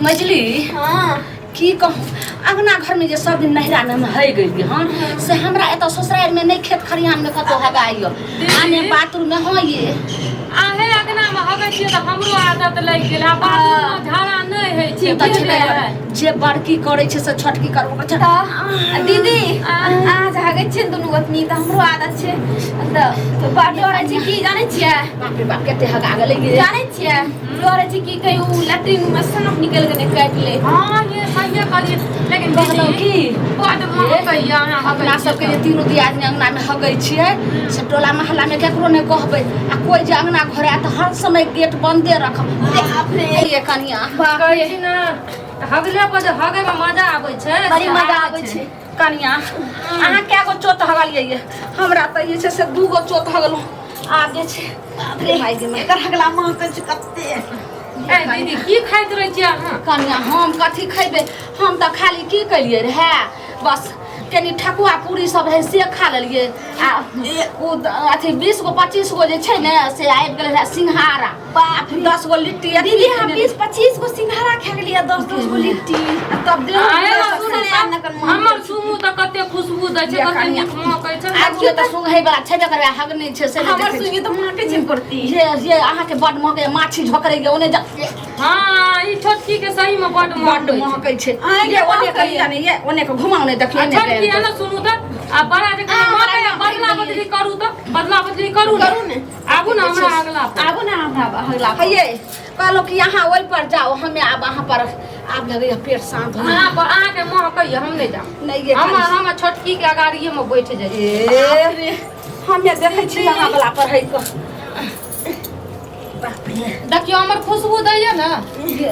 मजली। हाँ। की कहूँ, अंगना घर में जे सब दिन नहिरा में हम है गेलियै हन से हमरा एतऽ ससुरारि में नहि, खेत खरिहान में कतौ हगाइयो आ ने बाथरूम में। हाँ ये आहे अंगना में हगै छियै तऽ हमरो आदत लागि गेल। आ बाथरूम में झाड़ा नहि होइ छै। ई तऽ छेबे बुझलियै? करै। जे बड़की करै छै से छोटकी करबो करै छै। तऽ दीदी, अहाँ जे हगै छियै ने दुनू गोतनी, तऽ हमरो आदत छै, तऽ बड़ डरै छै। की जानै छियै? बाप रे बाप, कते हगा गेलै ये। जानै छियै, डरै छै कि कहीं उ लैट्रिन में सांप निकल के नहि काटि ले। हाँ ये सहिए कहलियै, लेकिन कहलहुँ दीदी की बड महकैया अहाँ हगै अपना छियै सबके तऽ। जे तीनू दियादनी अंगना में हगै छियै से टोला मोहल्ला में केकरो नहि कहबै, आ कोइ जे अंगना घर आयत तऽ हर समय गेट बंदे रखब। बाप रे। ये कनिया। बाप कहै रे। छी ने, हगले पर जे हगै में मजा आबै छै। बड़ी से मजा आबै छै। कनिया, अहाँ कए गो चोट हगलियै ये? हमरा तऽ जे छै से 2 गो चोट हगलहुँ। आब जे छै, बाप रे, माय गे माय। एकर हगला महकै छै कते। ए दीदी, की खाइत रहै छियै अहाँ? कनिया, हम कथी खैबै? हम तऽ खाली की केलियै रहए, बस कनि ठकुआ पूरी सब रहै से खा लेलियै, आ ओ अथी 20 गो 25 गो जे छै ने से आबि गेलै रहए सिंघाड़ा, बाप रे। 10 गो लिट्टी अथी दीदी, हम खेने 20-25 गो सिंघाड़ा खा गेलियै, 10-10 गो लिट्टी। रहियै। तब देह आए सुनू सुनू ने, तऽ, हमर सुनू तऽ कते खुशबू दै छै, कते कनिया। नीक महकै छै। आगू तऽ सुंघै बला छेबे करबै, हगने छै से नहि हमर देखै छी। सुइयो तऽ महकै छै करती। ये अहाँके बड महकै, माछी झोकरै ओने जा। हाँ, ई छोटकी के सही में बड बड्ड महकै छै। महकै छै। अहाँके ये ओने महकै। के ने, ये ओने के घुमाउ ने, देखियौ आ ने। छोटकी है ने, सुनू तऽ, आ बड़ा जे आ, महकै, बड़ा बदला बदली करू तऽ, बदला बदली करू ने। करू ने। आबू ने हमरा अगला पर। आबू ने हमरा अगला पर। हे, कहलहुँ कि अहाँ ओहि पर जाउ, हमे आब अहाँ पर आब लगैया पेट शांत हो। अहाँ पर अहाँके महकैया, हम नहि जाब। नहि ये हम हम छोटकी के अगाड़िए में बैठ जाइ छी। ए, हमे देखै छी अहाँ वाला पर है कऽ। बाप रे। देखियौ, हमर खुशबू दैया ने। ये,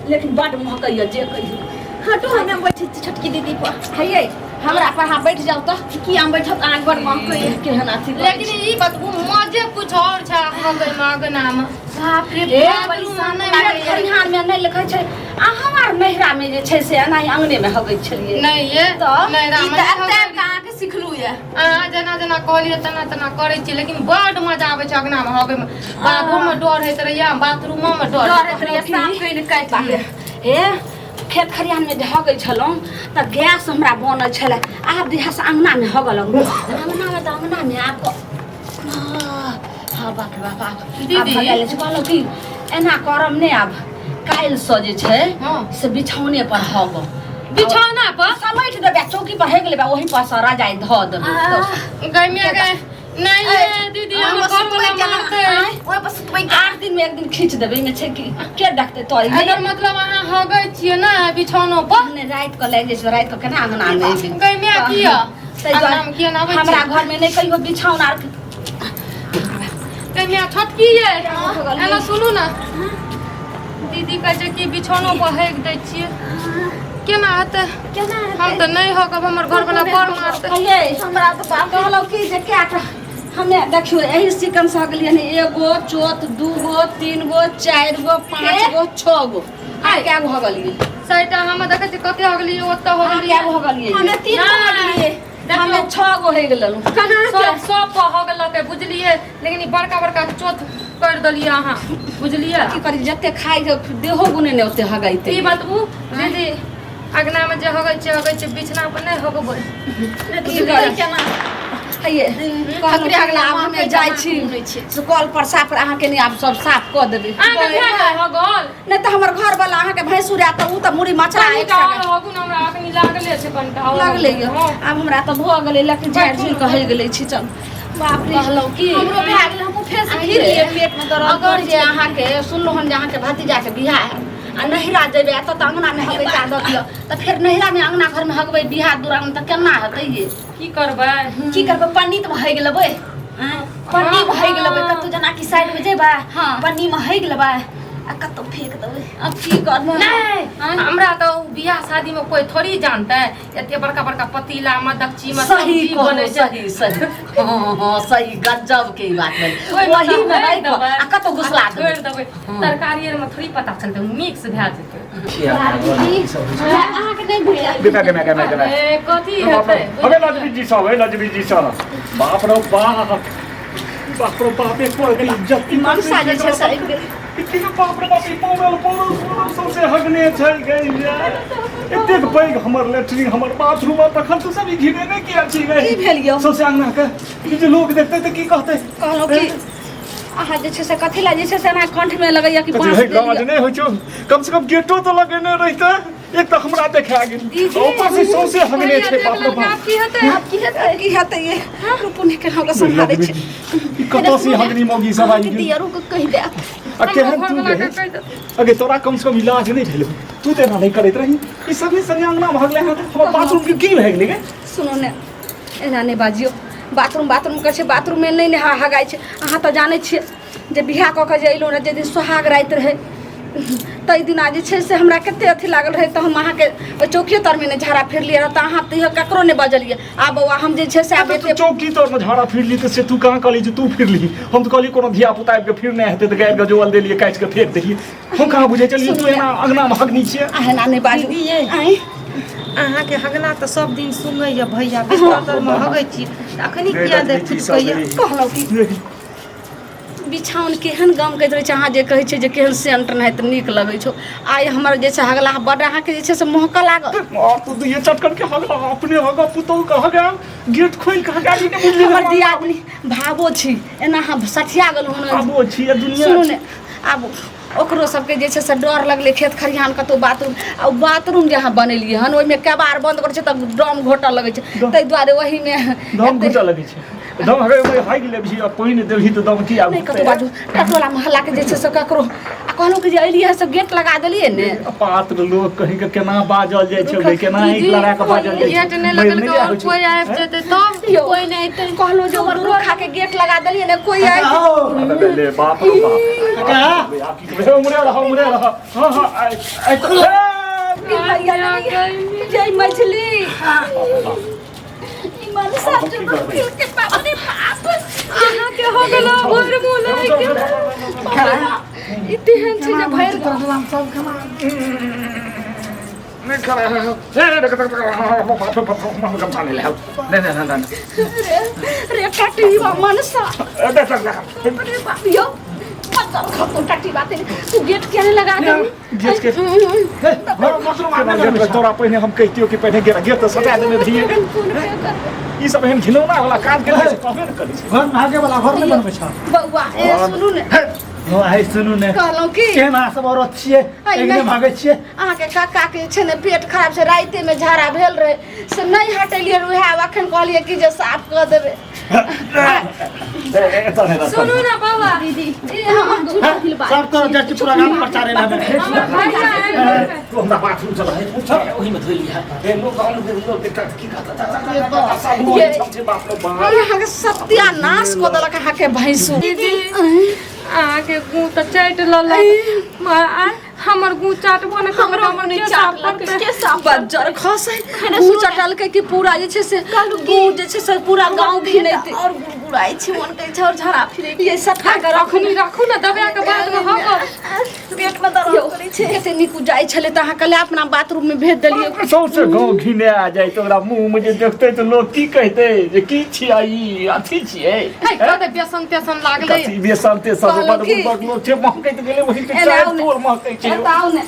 लेकिन बड महकैया जे कहियौ। हटू, हमे बैठै छी छोटकी दीदी पर। हे, हमरा पर अहाँ बैठ जाउ तऽ। की हम बैठब? अहाँके बड़ महकैया। केहन अथी करै लेकिन ई बतबू, मजे कुछ और छै हगै में अगना में। बाप रे। ए, बाप, बड़ी शांत छी। लागैया। खरिहान में नहि लिखै छै, आ हमर नैहरा में जे छै से एना अंगने में हगै छलियै। नहीं ये तऽ? नहीं ई राम तऽ एते आबि कऽ अहाँके सिखलू ये। अहाँ जेना जेना कहलियै तेना तेना करै छियै, लेकिन बड मजा आबै छै अगना में हगै में। बाथरूम में डर होइत रहैया, बाथरूमो में डर। डर होइत रहैया सांप कहीं ने काटि लिये। हे, खेत खरिहान में जे हगै छलहुँ तऽ गैस हमरा बनै छलै। आब जहियासँ अङ्गनामे हगऽ लगलहुँ, अङ्गनामे तऽ अङ्गनामे आब हाँ, बाप रे बाप, आब आब दीदी। भऽ गेल छै। कहलहुँ कि एना करब नहि, आब काल्हिसँ जे छै से बिछौने पर हगब। बिछौना पर? समेट देबै आ चौकी पर हेग लेबै, ओही पर सँ रजाइ धऽ देबै। गैमिया गै नहीं ये दीदी, हमर घर वाला मारतै। ओहि पर सुतबै? 8 दिन में एक दिन खींच देबै, एहिमे छै कि के देखतै तो? एकर मतलब अहाँ हगै छियै ने बिछौनो पर? नहि, राति कऽ लागि जाइ छै, राति कऽ केना अङ्गना मे एबै? गैमिया किया ताहि दुआरे अङ्गनामे किया नहि आबै हमरा छियै? घर में नहि कहियो बिछौना आर। गैमिया, छोटकी ये, एना सुनू ने, दीदी कहै छै कि बिछौनो पर हगि दै छियै, केना हेतै? केना? हम तऽ नहि हगब, हमर घरवला बड़ मारतै। कहियै। हमरा तऽ बाप। कहलहुँ कि जे कएटा हमे देखियौ, एहि सिकन से हगलियै हन, एगो चोत, 2 गो, 3 गो, 4 गो, 5 गो, 6 गो, आ कए गो हगलियै? सैटा। हम देखै छियै कते हगलियै, ओतऽ अहाँ हगलियै। कए गो हगलियै? हमे 3 गो नहि। हगलियै। हमे 6 गो हेग लेलहुँ। कना? सब सब पर हगलकै, बुझलियै? लेकिन ई बड़का बड़का चोत कर देलियै अहाँ, बुझलियै? की करी, जते खाइ छै देहो गुने ने ओते हगैते। ई बतबू दीदी, अगना में जे हगै छै हगै छै, बिछना पर नहि हगबै? की करी? केना? हैये, कहलहुँ हकरे कि आब हमे जाइ छी घुमै छी। से कल पर साफ अहाँके नहि, आब सब साफ कऽ देबै। अहाँके भए गेल हगल? नहि तऽ हमर घर वाला अहाँके भैंसुर आयत तऽ ओ तऽ मुड़ी मचरा कनिटा एक संगे आओर हगू ने, हमरा अखनी लागले छै कनिटा आओर। लगलै यऽ। हँ। आब हमरा तऽ भऽ गेलै, लेकिन झाड़ि झुड़ि कऽ होइ गेलै छी। चल बाप रे। कहलहुँ कि हमरो भए गेलै, हमहूँ फेर से फिर लिए पेट में दर्द। अगर जे अहाँके सुनलहुँ हन जे अहाँके भतीजाके बियाह है आ नहिरा जेबै, आ तऽ अङ्गनामे हगैके आदत यऽ, तऽ फेर नहिरामे अङ्गना घरमे हगबै, बियाह दुरागमन तऽ केना हेतै ये? की करबै? की करबै, पन्नी तऽ हगि लेबै, पन्नी मे हगि लेबै कतौ, जेना कि साइड मे जेबै, पन्नी मे हगि लेबै आ कतौ फेंक देबै। अब की करबै? नहीं, हमरा तऽ उ बियाह शादी में कोई थोड़ी जानते, एते बड़का बड़का पतीला में दक्षी में सही सब्जी कहलहुँ। बनै छै। सही सही, हाँ हाँ, सही, गजब के ई बात भेल। ओहिमे वही तऽ मे भरि राखि कऽ देबै। आ कतौ घुसला आ देबै। छोड़ि देबै, तरकारी आरमे थोड़ी पता चलतै, मिक्स भए जेतै। अहाँके नहि बुझल। बेटा के मैं के मैं के मैं ए, कथी हेतै? अबे लजबी जी सब है, लजबी जी सब, बाप रे बाप, बाप रे बाप, एक पर इज्जत मनसा जे छै से आबि गेलै। की बाप रे बाप, ई पौरल पौरल पौरल सौंसे हगने छै गई। एतेक पैघ हमर लेटरिन, हमर बाथरूम, आ तखन तू सब ई घिनेने किया छी गई? की भेल यौ? सौंसे अंगना के ई जे लोग देखतै तऽ की कहतै? कहलहुँ कि अहाँ जे छै से कथी लए जे छै से एना कंठ में लगैया कि कथी बाँस है देलियै? गाज नहि होइ छौ, कम से कम गेटो तऽ लगेने रहितै। एक तऽ हमरा देखा गेल, ऊपर से सौंसे हगने छै। बाप रे बाप, की हेतै? आब की हेतै? की हेतै? ये रुकू ने, केना ओकरा सम्हारै छै। ई कतऽ से हगनी मौगी सब आबि गेल? दियरो के कहि देब। आ केहन तू घरवला रहे? के कहि देतै। अगे तोरा कम से कम इलाज नहि भेलो, तू तऽ एना नहि करैत रही। ई सभी संगे अंगना भगले हन, हमर बाथरूम के की भए गेलै गे? सुनू ने, एना नहि बाजियौ। बाथरूम बाथरूम करै छै, बाथरूममे नहि नहा हगाइ छै। अहाँ तऽ जानै छियै जे बियाह कऽ कऽ जे अयलहुँ रहए, जाहि दिन सोहाग राति रहै ताहि दिना जे छै से हमरा कते अथी लागल रहै, तऽ हम अहाँके ओहि चौकिए तरमे नहि झाड़ा फिरलियै रहए, तऽ अहाँ तैयो ककरो नहि बजलियै। आब बौआ, हम जे छै से आब तऽ एते चौकी तर मे झाड़ा फिरली तऽ से तू कहाँ कहली जे तू फिरली? हम तऽ कहली कोनो धिया पुता आबि कऽ फिरने हेतै तऽ गारि गजोअल देलियै, काटि कऽ फेंक देलियै। हम कहाँ बुझै छलियै तू एना अंगना मे हगनी छियै। अहाँ एना नहि बाजू। दीदी यै। आँय? अहाँके हगला तऽ सब दिन सुंगैया भैया, बिस्तर तरमे हगै छी, तऽ अखनी किया देख फुचकैया? कहलहुँ कि बिछाउन केहन गमकैत रहै छै। अहाँ जे कहै छियै जे केहन सेंट नहि तऽ नीक लगै छौ, आइ हमर जे छै हगला बड्ड अहाँके जे छै से महकऽ लागल। और तू दुइये चटकन के हगला, अपने हगा, पुतहु के हगा, गेट खोलि के हगा नहि बुझली। हमर दियादनी भावो छी, एना अहाँ सठिया गेलहुँ हन। आबो छी आ दुनिया। सुनू ने, आब ओकरो सबके जे छै से डर लगलै खेत खरिहान कतहु बाथरूम, आ ओ बाथरूम जे अहाँ बनेलियै हन ओहिमे केबाड़ बन्द करै छै तऽ डम घोटऽ लगै छै, ताहि दुआरे ओहिमे दम घुटऽ लगै छै। दम हगे हगि लेबही आ पानि देबही तऽ दम की आब? नहि कतहु बाजू, टटोला मोहल्लाके जे छै से ककरो। आ कहलहुँ कि जे एलियै हँ से गेट लगा देलियै ने। पात्र लोक कहीं के केना बाजल जाइ छै गे, केना आँखि लड़ा के बाजल जाइ छै। गेट नहि लगल के और कोई आबि जेतै तब? यौ, कोई नहि अयतै। कहलहुँ जे ओकर खा के गेट लगा देलियै ने, कोई आबि अरे ले बाप रे बाप, आब की करबै? उमरे रह, उमरे रह। हाँ हाँ, आइ आइ तऽ जय मछली, ई मनसा हम की करबै? के बाप रे बाप, अहाँके हो गेलो भरि मुँह लागि गेल। ई तेहन छै जे भरि नहि करे हे, देख देख देख, गमछा नहि ले। नहीं नहीं नहीं। रे रे टटीवा मनसा। देख देख देख। अरे बाप यौ, बदल खतो टटीवा तेरे, तू गेट किया नहीं लगा दे? गेट के तोरा पहिने हम कहितियो कि पहिने गेट गेट तऽ सटा देने रहियै। ई सब एहन घिनौना वाला काज केने छै, कहबे ने करै छै। घर में आगे वाला घर नहीं बनबै छ। बौआ, ए सुनू ने। हो आइ सुनू ने। कहलहुँ कि केहन अहाँ सब औरत छियै, आइ एक नहि। भागै छियै। अहाँके काका के छै ने पेट खराब छै, रातिमे झाड़ा भेल रहै से नहि हटेलियै, उएह आब अखन कहलियै कि जे साफ कऽ देबै। सुनू ने बाबा। दीदी, ए हम सब तरफ जाइ छी, पूरा गाम प्रचार एना में। हमर भैया आबि गेल। तू हमरा बाथरूम चल है, ओहि में धोइ लिहा। ए लोग गाँव में लोग देखता की कहता? सब छै बाप रे बाप। अरे अहाँके सत्यानाश कऽ देलक अहाँके भैंसु। दीदी, अहाँके गुँ तऽ चाटि लेलक, आ हमर गुँ चाटबो ने ककरो, हमर के साफ करतै? के साफ? बज्जर खसै गू चटलकै कि पूरा जे छै से गू जे छै से पूरा गाँव घिनैतै और गुड़गुड़ाइ छै, मन कहै छै और झाड़ा फिरे। ये सफा कर। अखनी राखू ने, दबा के बाद में हगब। पेट में दर्द करै छै। कते नीक जाइ छलै तऽ अहाँ कहले अपना बाथरूम में भेज देलियै। सौंसे गाँव घिने आ जाय तऽ ओकरा मुँह में जे देखतै तऽ लोग की कहतै जे की छियै ई अथी छियै? है कते बेसन तेसन लागलै। कथी बेसन तेसन? कहलहुँ बड़ की? बुड़बक लोक छै, महकैत गेलै वही के। एना चारि आउ ने। टोल महकै छै। एतऽ आउ ने,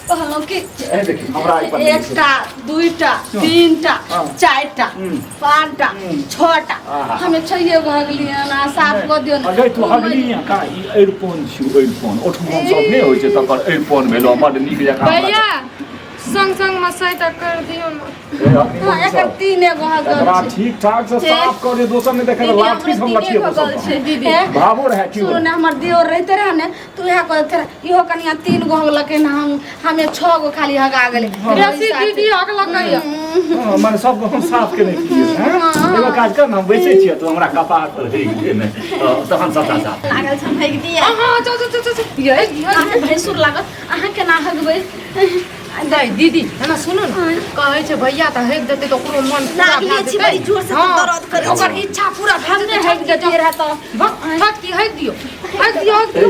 कहलहुँ कि ए देखी, हमरा एहि पर नहि छै। एकटा, दुईटा, तीनटा, चारिटा, पाँचटा, छटा, आहा। हमे छैये गो हगलियै हन, अहाँ साफ कऽ दियौ ने। अगे तू हगली का? ई अरिपन छियौ, अरिपन ओठमन सब नहि होइ छै, तकर अरिपन भेलो, बड नीक जकाँ हमरा। भैया, संग संग में सैता कर दियौ ने। ए, अग्नि हाँ, एकर सब। तीन एगो हगल एकरा छै। ठीक ठाक से साफ कर, दोसर नहि देखे दीदी, लाठी से हम हमरो लठिए तीने गो गल छै दीदी। हे? भावो रहे की? सुनू ने, हमर दियोर रहिते रहे ने तऽ उएह कहते रहे, इहो कनिया तीन गो हगलकै ने, हम हमे छओ गो खाली हगा गेलै। बेसी दीदी हगलकै। हाँ, माने सब हम साफ केने छियै हैं? एगो काज कर ने, हम बैसै छियै, तू हमरा कपार पर हेग दे ने तहन सबटा साफ। लागल छै भागि दिया। अहाँ जाउ जाउ जाउ जाउ। यै, अहाँके भैंसुर लागत, अहाँ केना हगबै? नहि दीदी, एना सुनू ने, कहै छै भैया तऽ हेक देतै तऽ ओकरो मन पूरा लागले भए छी जेतै। बड़ी जोर से हाँ, दर्द करै छै। ओकर इच्छा पूरा भए जेतै, हगि हेक देतियै रहए तऽ। भक थक की, हेक दियौ, हेक दियौ, हेक दियौ। ए,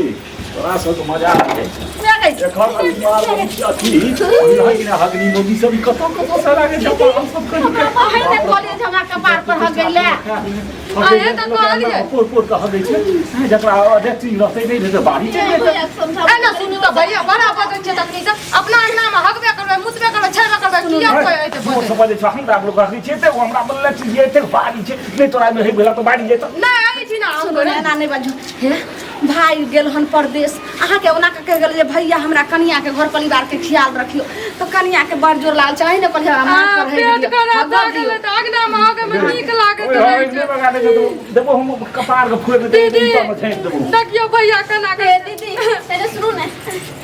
तोरा सबके मजा आबि जाइ छै। भए गई। एखन अखबार में अथी रहै ना हगनी मोगी सब कतौ कतौ से लागे छै हम सब कहि के अहीं ने कहलियै जे हमरा कपार पर हगै लए। अरे तऽ कहलियै। पोर पोर के हगै छै जकरा लेट्रिन रहतै नहि रहतै बाड़ी चलि जेतै। ए ना सुनू तऽ भैया बड़ा बजै छै तखनी से अपना अंगना में हगबे करबै मुतबे करबै छेबे करबै किया कोइ एते मोर बजै सब बजै छै हमरा लोक हगै छै एते हमरा बोलले छी एते बाड़ी छै नहि तोरा में हेग भेला तऽ बाड़ी जेतौ। नहि एहि छी ना हम सुनू ने, एना नहि बाजू। हे भाई गेल हन परदेश, अहाँके ओना के कहि गेल जे भैया हमरा कनिया के घर परिवार के ख्याल रखियो, तऽ कनिया के बड़ जोर लागल छै। अहीं ने कहलियै हमरा माथ पर पेट हेग दियौ, खराब हगऽ भऽ दियौ। गेलै तऽ अंगना में हगै में नीक लागैत ओए रहै हगै छै। नहि बगा दै छै तऽ देबो हम कपार के फोड़ि देतै दीदी ईंटा में झाँपि देबो। देखियौ भैया केना हे दीदी पहिले सुनू ने,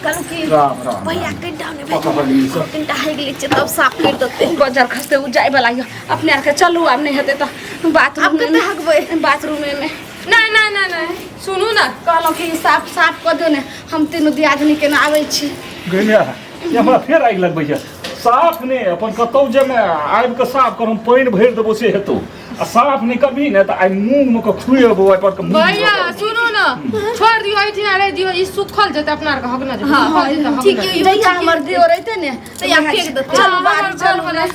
कहलहुँ कि राम राम। भैया कनिटा ने पकड़ ली सब। कनिटा हेग लै छियै तब साफ करि देतै। बजर खसते उ जाय वाला यऽ, अपने आरके चलू। आब नहि हेतै तऽ बाथरूम आब कतऽ हगबै? बाथरूमे में। नहि नहि नहि नहि, सुनू ने। कहलहुँ कि साफ साफ कऽ दियौ ने, हम तीनू दियादनी केना आबै छी। गै माय, ये हमरा फेर आगि लगबै छै। साफ नहि अपन कतौ जेमे आबि कऽ साफ कर, हम पानि भरि देबो से हेतौ। आ साफ नहि करबही ने तऽ आइ मूँग मे कऽ खुएबो ओहि पर के मूँग। भैया सुनू ने, छोड़ि दियौ, एहिठिना रहि दियौ, ई सुखल जेतै, अपना आरके हगना जेतै, सुखल जेतै, हगना ठीक जेतै। यऽ। जहिया हमर दियोर अयतै ने तहिया फेंक देतै। चलू हँ, बाड़ी हमर चलू। घरवला।